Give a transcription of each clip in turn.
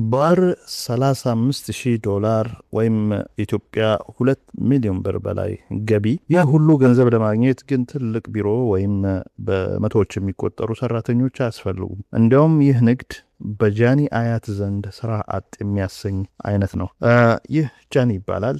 በወር 35,000 ዶላር ወይም ኢትዮጵያ 2 ሚሊዮን ብር በላይ ገቢ። ይህ ሁሉ ገንዘብ ለማግኘት ግን ትልቅ ቢሮ ወይም በመቶዎች የሚቆጠሩ ሰራተኞች አያስፈልጉም። እንዲያውም ይህ ንግድ በጃኒ አያት ዘንድ ስራ አጥ የሚያሰኝ አይነት ነው። ይህ ጃኒ ይባላል።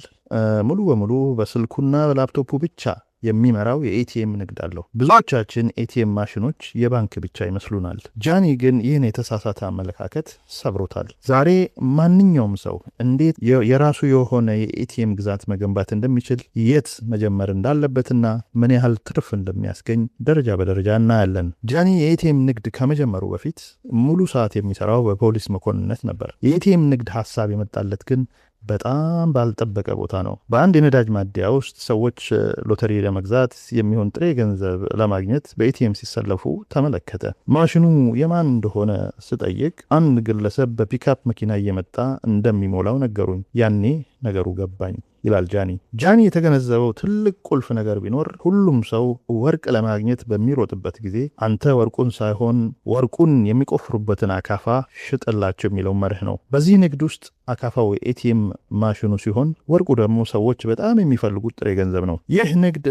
ሙሉ በሙሉ በስልኩና በላፕቶፑ ብቻ የሚመራው የ ATM ንግድ አለው። ብዙዎቻችን ATM ማሽኖች የባንክ ብቻ ይመስሉናል። ጃኒ ግን ይህን የተሳሳተ አመለካከት ሰብሮታል። ዛሬ ማንኛውም ሰው እንዴት የራሱ የሆነ የ ATM ግዛት መገንባት እንደሚችል፣ የት መጀመር እንዳለበትና ምን ያህል ትርፍ እንደሚያስገኝ ደረጃ በደረጃ እናያለን። ጃኒ የ ATM ንግድ ከመጀመሩ በፊት ሙሉ ሰዓት የሚሰራው በፖሊስ መኮንነት ነበር። የ ATM ንግድ ሀሳብ የመጣለት ግን በጣም ባልጠበቀ ቦታ ነው። በአንድ የነዳጅ ማደያ ውስጥ ሰዎች ሎተሪ ለመግዛት የሚሆን ጥሬ ገንዘብ ለማግኘት በ ATM ሲሰለፉ ተመለከተ። ማሽኑ የማን እንደሆነ ስጠይቅ አንድ ግለሰብ በፒካፕ መኪና እየመጣ እንደሚሞላው ነገሩኝ። ያኔ ነገሩ ገባኝ ይላል ጃኒ። ጃኒ የተገነዘበው ትልቅ ቁልፍ ነገር ቢኖር ሁሉም ሰው ወርቅ ለማግኘት በሚሮጥበት ጊዜ አንተ ወርቁን ሳይሆን ወርቁን የሚቆፍሩበትን አካፋ ሽጥላቸው የሚለው መርህ ነው። በዚህ ንግድ ውስጥ አካፋው የ ATM ማሽኑ ሲሆን ወርቁ ደግሞ ሰዎች በጣም የሚፈልጉት ጥሬ ገንዘብ ነው። ይህ ንግድ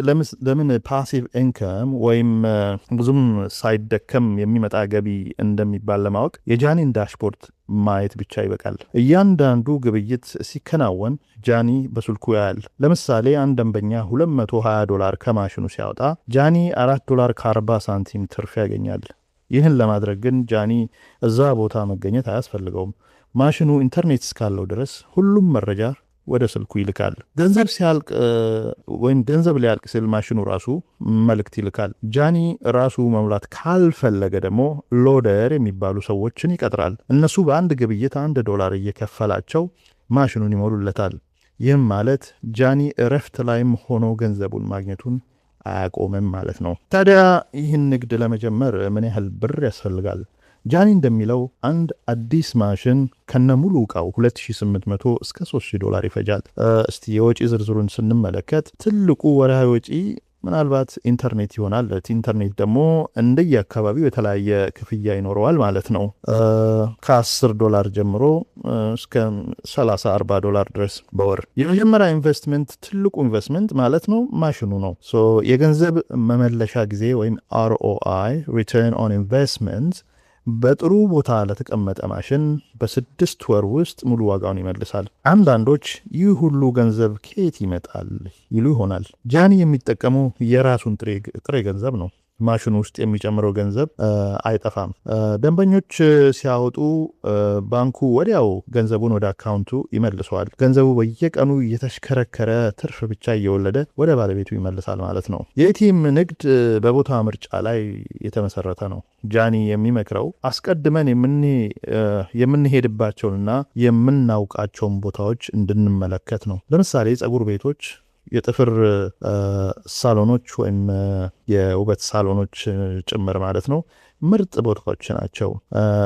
ለምን passive income ወይም ብዙም ሳይደከም የሚመጣ ገቢ እንደሚባል ለማወቅ የጃኒን dashboard ማየት ብቻ ይበቃል። እያንዳንዱ ግብይት ሲከናወን ጃኒ በስልኩ ያያል። ለምሳሌ አንድ ደንበኛ 220 ዶላር ከማሽኑ ሲያወጣ ጃኒ 4 ዶላር ከ40 ሳንቲም ትርፍ ያገኛል። ይህን ለማድረግ ግን ጃኒ እዛ ቦታ መገኘት አያስፈልገውም። ማሽኑ ኢንተርኔት እስካለው ድረስ ሁሉም መረጃ ወደ ስልኩ ይልካል። ገንዘብ ሲያልቅ ወይም ገንዘብ ሊያልቅ ሲል ማሽኑ ራሱ መልእክት ይልካል። ጃኒ ራሱ መሙላት ካልፈለገ ደግሞ loader የሚባሉ ሰዎችን ይቀጥራል። እነሱ በአንድ ግብይት 1 ዶላር እየከፈላቸው ማሽኑን ይሞሉለታል። ይህም ማለት ጃኒ እረፍት ላይም ሆኖ ገንዘቡን ማግኘቱን አያቆምም ማለት ነው። ታዲያ ይህን ንግድ ለመጀመር ምን ያህል ብር ያስፈልጋል? ጃኒ እንደሚለው አንድ አዲስ ማሽን ከነሙሉ ዕቃው 2800 እስከ 3000 ዶላር ይፈጃል። እስቲ የወጪ ዝርዝሩን ስንመለከት ትልቁ ወርሃዊ ወጪ ምናልባት ኢንተርኔት ይሆናል። ኢንተርኔት ደግሞ እንደየአካባቢው የተለያየ ክፍያ ይኖረዋል ማለት ነው። ከ10 ዶላር ጀምሮ እስከ 30 40 ዶላር ድረስ በወር። የመጀመሪያ ኢንቨስትመንት፣ ትልቁ ኢንቨስትመንት ማለት ነው፣ ማሽኑ ነው። So የገንዘብ መመለሻ ጊዜ ወይም ROI፣ return on investment፣ በጥሩ ቦታ ለተቀመጠ ማሽን በ6 ወር ውስጥ ሙሉ ዋጋውን ይመልሳል። አንዳንዶች ይህ ሁሉ ገንዘብ ከየት ይመጣል ይሉ ይሆናል። ጃኒ የሚጠቀመው የራሱን ጥሬ ገንዘብ ነው። ማሽኑ ውስጥ የሚጨምረው ገንዘብ አይጠፋም። ደንበኞች ሲያወጡ ባንኩ ወዲያው ገንዘቡን ወደ አካውንቱ ይመልሰዋል። ገንዘቡ በየቀኑ እየተሽከረከረ ትርፍ ብቻ እየወለደ ወደ ባለቤቱ ይመልሳል ማለት ነው። የ ATM ንግድ በቦታ ምርጫ ላይ የተመሰረተ ነው። ጃኒ የሚመክረው አስቀድመን የምንሄድባቸውንና የምናውቃቸውን ቦታዎች እንድንመለከት ነው። ለምሳሌ ፀጉር ቤቶች፣ የጥፍር ሳሎኖች ወይም የውበት ሳሎኖች ጭምር ማለት ነው ምርጥ ቦታዎች ናቸው።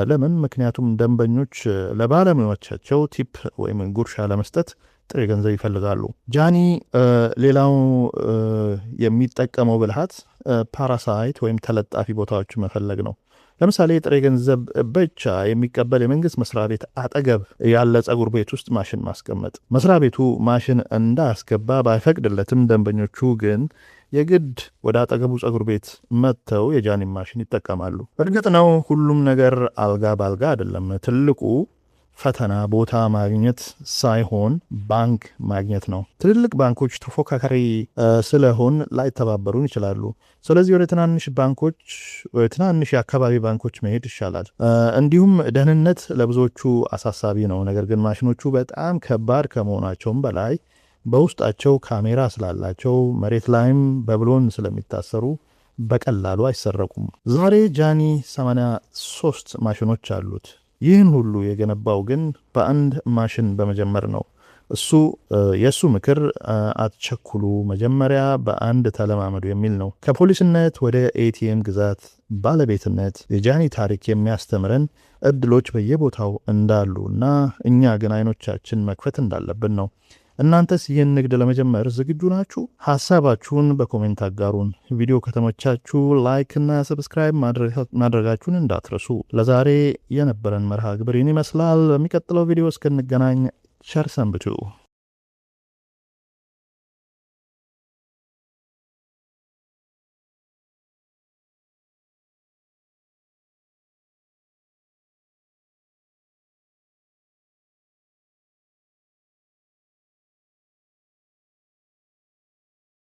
ለምን? ምክንያቱም ደንበኞች ለባለሙያዎቻቸው tip ወይም ጉርሻ ለመስጠት ጥሬ ገንዘብ ይፈልጋሉ። ጃኒ ሌላው የሚጠቀመው ብልሃት parasite ወይም ተለጣፊ ቦታዎች መፈለግ ነው። ለምሳሌ ጥሬ ገንዘብ ብቻ የሚቀበል የመንግስት መስሪያ ቤት አጠገብ ያለ ፀጉር ቤት ውስጥ ማሽን ማስቀመጥ። መስሪያ ቤቱ ማሽን እንዳያስገባ ባይፈቅድለትም ደንበኞቹ ግን የግድ ወደ አጠገቡ ፀጉር ቤት መጥተው የጃኒን ማሽን ይጠቀማሉ። እርግጥ ነው ሁሉም ነገር አልጋ ባልጋ አይደለም። ትልቁ ፈተና ቦታ ማግኘት ሳይሆን ባንክ ማግኘት ነው። ትልልቅ ባንኮች ተፎካካሪ ስለሆን ላይተባበሩን ይችላሉ። ስለዚህ ወደ ትናንሽ ባንኮች፣ ወደ ትናንሽ የአካባቢ ባንኮች መሄድ ይሻላል። እንዲሁም ደህንነት ለብዙዎቹ አሳሳቢ ነው። ነገር ግን ማሽኖቹ በጣም ከባድ ከመሆናቸውም በላይ በውስጣቸው ካሜራ ስላላቸው፣ መሬት ላይም በብሎን ስለሚታሰሩ በቀላሉ አይሰረቁም። ዛሬ ጃኒ 83 ማሽኖች አሉት። ይህን ሁሉ የገነባው ግን በአንድ ማሽን በመጀመር ነው። የእሱ ምክር አትቸኩሉ፣ መጀመሪያ በአንድ ተለማመዱ የሚል ነው። ከፖሊስነት ወደ ATM ግዛት ባለቤትነት የጃኒ ታሪክ የሚያስተምረን እድሎች በየቦታው እንዳሉ እና እኛ ግን አይኖቻችን መክፈት እንዳለብን ነው። እናንተስ ይህን ንግድ ለመጀመር ዝግጁ ናችሁ? ሀሳባችሁን በ comment አጋሩን። ቪዲዮ ከተመቻችሁ like እና subscribe ማድረጋችሁን እንዳትረሱ። ለዛሬ የነበረን መርሃ ግብር ይህን ይመስላል። በሚቀጥለው ቪዲዮ እስክንገናኝ ቸር ሰንብቱ።